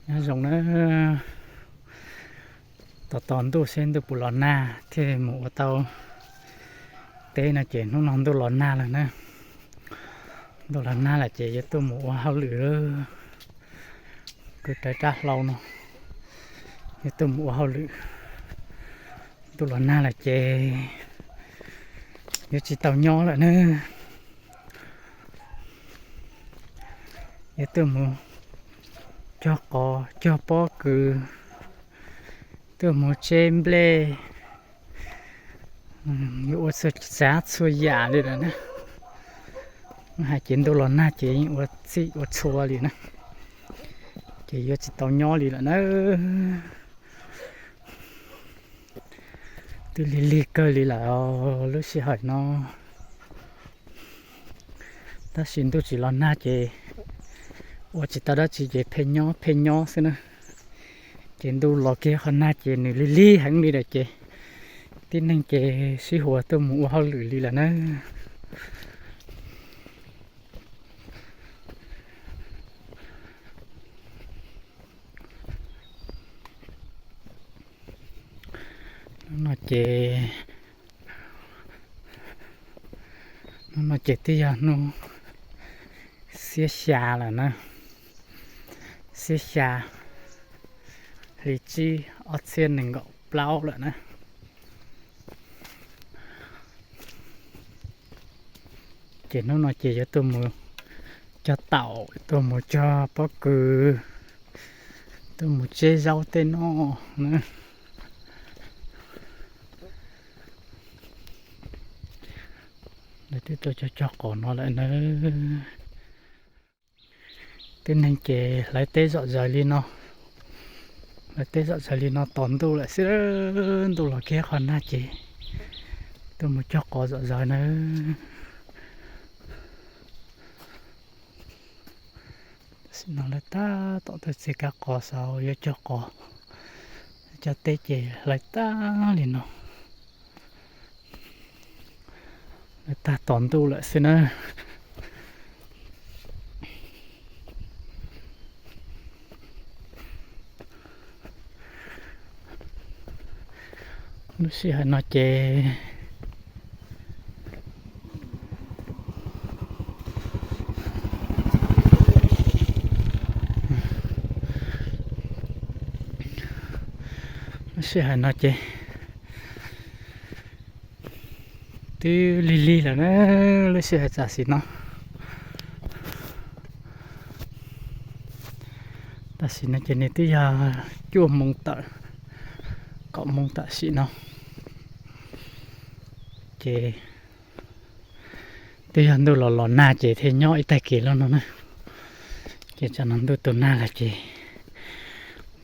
Nyob zoo na, tos tos ntuj seb ntuj puas los nag thiaj mus ua tau teb no ces hnub no ntuj los nag lawm na. Ntuj los nag lawm ces yuav tuaj mus ua hauj lwm lawm. Kwv rawv rab hlau no, yuav tuaj mus ua hauj lwm. Ntuj los nag lawm ces yuav tsis tau nyob lawm na. Yuav tuaj mus cog qos cog pob kws, tuaj mus tseb nplej, yuav ua txhua tsav txhua yam li lawm na. Hais ces ntuj los nag ces yeej ua txhij ua txhua li na, ces yuav tsis tau nyob li lawm na. Twb lig lig kawg li lawm lub sij hawm no, tab sis ntuj tsis los nag ces ua tsis tau dab tsi ces pheej nyob pheej nyob xwb na. Ces ntuj los kiag qhov nag ces nws lig lig heev li lawm ces tib neeg ces sib hu tuaj mus ua hauj lwm li lawm na. Hnub no ces, hnub no ces twb yog hnub xiab xya lawm na, xiab xya hli tsib ob txhiab nees nkaum plaub lawm na. Ces hnub no ces yuav tuaj mus cog taum, tuaj mus cog pob kws, tuaj mus tseb zaub tej no na. Lawv twb tuaj cog cog qos no lawm na. Tib neeg ces hlawv teb zom zaws li no, hlawv teb zom zaws li no tos ntuj lawm xwb, ntuj los kiag qhov nag ces tuaj mus cog qos zom zaws na. Tam sim no lawv tab tom tuaj txiav kab qos xaus yuav cog qos, cog teb ces hlawv tag li no. Lawv tag tos ntuj lawm xwb na. Lub sij hawm no ces, lub sij hawm no ces twb lig lig lawm na, lub sij hawm tam sim no. Tam sim no ces nws twb yog cuaj moo tawm, kaum moo tam sim no. Ces twb yog ntuj los los nag ces thiaj nyob ib tag kis lawm no na. Ces tsam no ntuj tu nag lawm ces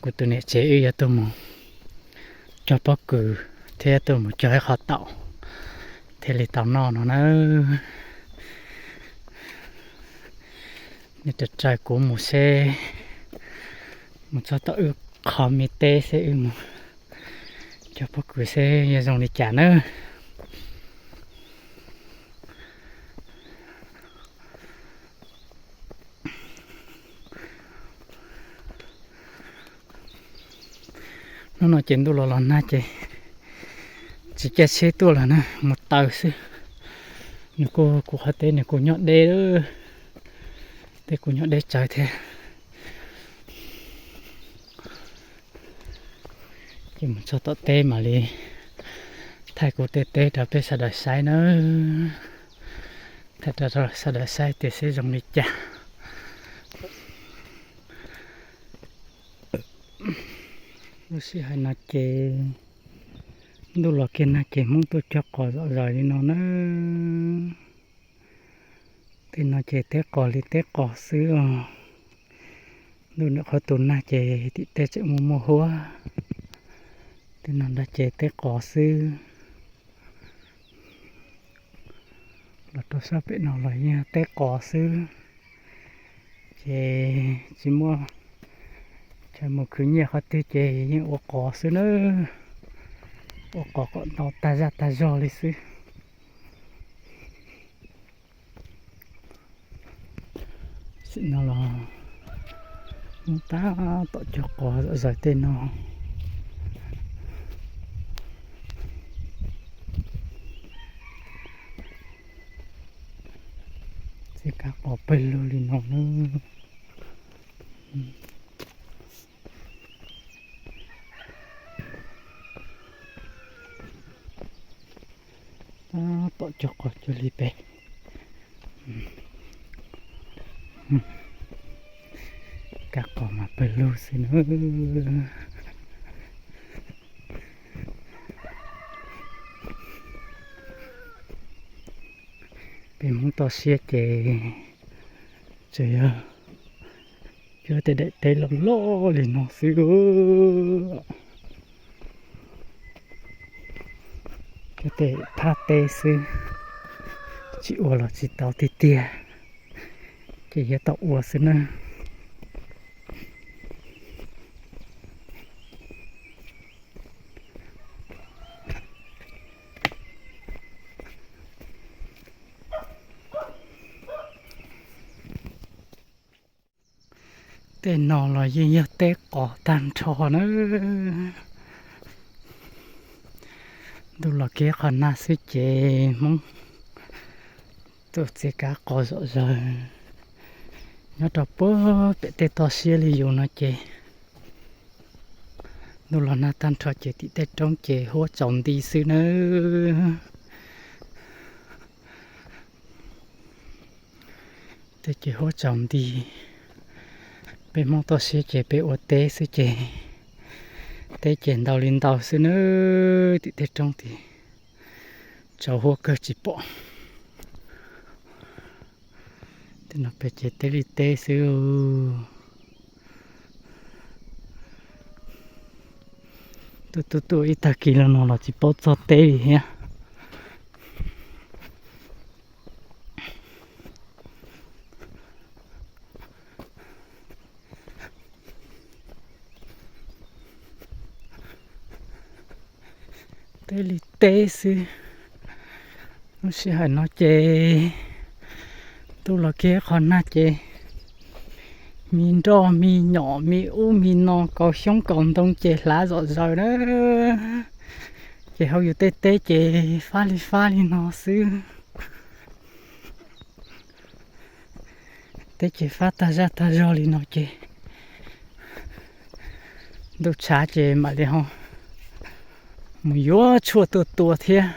kuv tus niam tsev wb yuav tuaj mus cog pob kws thiab tuaj mus cog ib qho taum thiaj li tau noj no na. Nej raws kuv mus seb, mus txog tom wb qhov me teb seb wb mus cog pob kws seb yuav zoo li cas nawb. Hnub no ces ntuj los los nag ces tsis caij tsheb tuaj lawm na, mus taw xwb. Nws kuj, kuv qhov teb nws kuj nyob deb, tej kuj nyob deb tsawv thiab. Ces mus txog tom teb mam li thaij kuv tej teb rau peb sawv daws saib nawb. Thaij rau sawv daws saib tias seb zoo li cas. Lub sij hawm no ces ntuj los kiag nag ces Hmoob tuaj cog qos zom zaws li no na. Tej no ces teb qos li teb qos xwb os. Ntuj nws qhov tu nag ces tim tej tseem muaj muaj huab. Tej no nrog ces teb qos xwb. Los rau sab pem no los yeej teb qos xwb. Ces tsis muaj chaw mus khwv nyiaj qhov twg ces yeej ua qos xwb nawb. Ua qos kom ntau tag zaj tag zog li xwb. Tam sim no los Tab tom cog qos zom zaws tej no. Txiv kav qos pawg lug li no na. Tab tom cog qos cuag li peb. Kav qos mas pawg lug xwb na. Peb Hmoob toj siab ces tsuas yog cuab tej daim teb loj loj li no xwb. Cuab tej phab teb xwb, tsis ua los tsis tau tiag tiag, ces yuav tau ua xwb na. Tej no los yeej yog teb qos tag nrho na. Ntuj los kiag qhov nag xwb ces Hmoob tuaj txiav kav qos zom zaws. Nyob rau puag pem tej toj siab li yus no ces ntuj los nag tag nrho ces tim tej roob ces huab tsaus nti xwb nawb. Tej ces huab tsaus nti. Peb Hmoob toj siab ces peb ua teb xwb ces teb ces ntau li ntau xwb nawb. Tim tej roob tid tsaus huab kawg tsis pom. Tej no peb ces teb li teb xwb. Tuaj tuaj tuaj ib tag kis los no los tsis paub txog teb li thiab. Teb li teb xwb. Lub sij hawm no ces ntuj los kiag qhov nag ces me nroj me nyom me ub me no kaus xyoob kaus ntoo ces hlav zom zaws na. Ces hauv yus tej teb ces fab li fab li no xwb. Teb ces fab tag zaj tag zog li no ces ntuj tshav ces mam li ho mus yuav tshuaj tuaj tua thiab.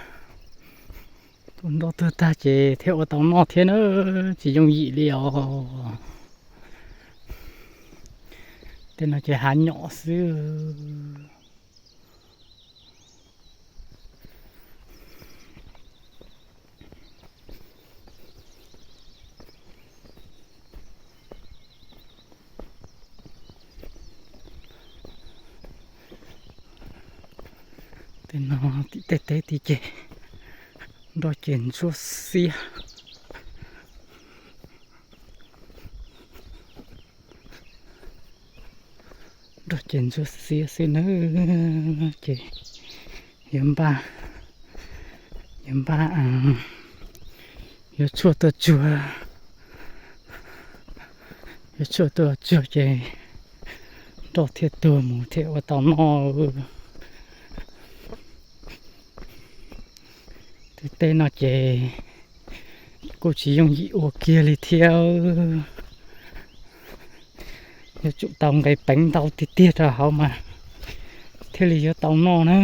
Tua nroj tuag tag ces thiaj ua tau noj thiab na, tsis yooj yim li os. Tej no ces hav nyom xwb. Tej no tim tej teb tid ces nroj ces ntsuab xiab. Nroj ces ntsuab xiab xwb nawb. Ces yuav npaj, yuav npaj, yuav tshuaj tuaj tsuag, yuav tshuaj tuaj tsuag ces nroj thiaj tuag mus thiaj ua tau noj. Tej teb no ces kuj tsis yooj yim ua kiag li thiab. Yuav tsum tau nqes peev ntau tiag tiag rau hauv mas thiaj li yuav tau noj na.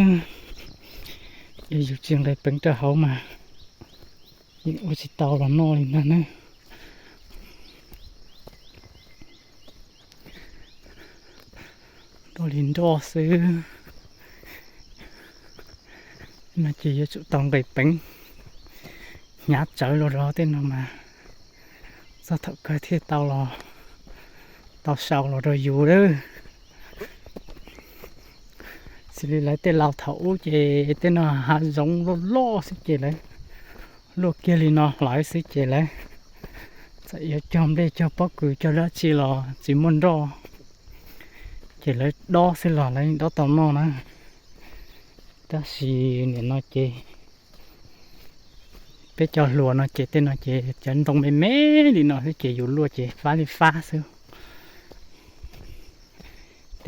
Yog yus tsis nqes peev rau hauv mas yeej ua tsis tau los noj li ntag na. Nroj li nroj xwb. No ces yuav tsum tau nqes peev hnyav tsawv los rau tej no mas txog thaum kawg thiaj tau los, tau sau los rau yus lawm. Xws li lawv tej laus thaum ub ces tej no hav zoov loj loj xwb ces lawv luaj kiag li no hlawv xwb ces lawv txawm yuav cog nplej cog pob kws cog dab tsi los tsis muaj nroj, ces lawv dob xwb los lawv dob tau noj na. Tab sis nim no ces peb cov hluas no ces tej no ces cov ntoo me me li no xwb ces yus luaj ces fab li fab xwb.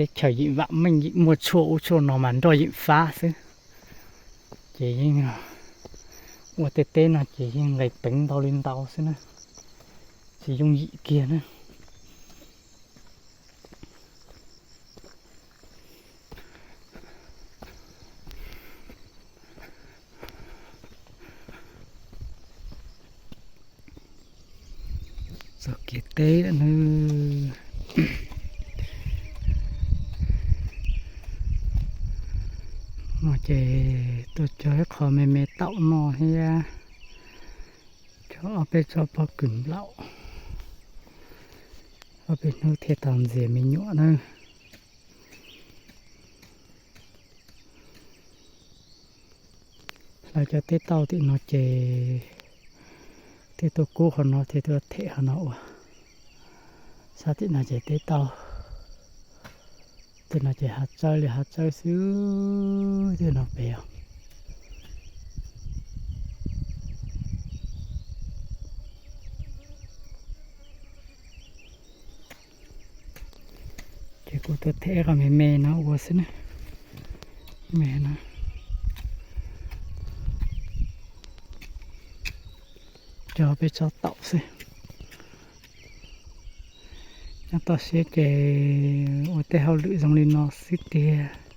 Teb chaws yeej vam meej, yeej muaj tshuaj ub tshuaj no mas nroj yeej fab xwb. Ces yeej ua tej teb no ces yeej nqis peev ntau li ntau xwb na, tsis yooj yim kiag na. Txog kiag teb lawm nawb. No ces tuaj cog ib qho me me taum no thiab, cog ob peb tsob pob kws nplaum, ob peb hnub thiaj tau ntxias me nyuam na. Hlawv cov teb tauj tim no ces thiaj tuaj kub qhov no thiaj tuaj them qhov no ua. Sab tim no ces teb tauj, tej no ces hav tsawb li hav tsawb xwb, tej no pem os. Ces kuv tuaj them qhov me me no ua xwb na. Me no, cog peb tsob taum xwb. Nyob toj siab ces ua tej hauj lwm zoo li no xwb tiag.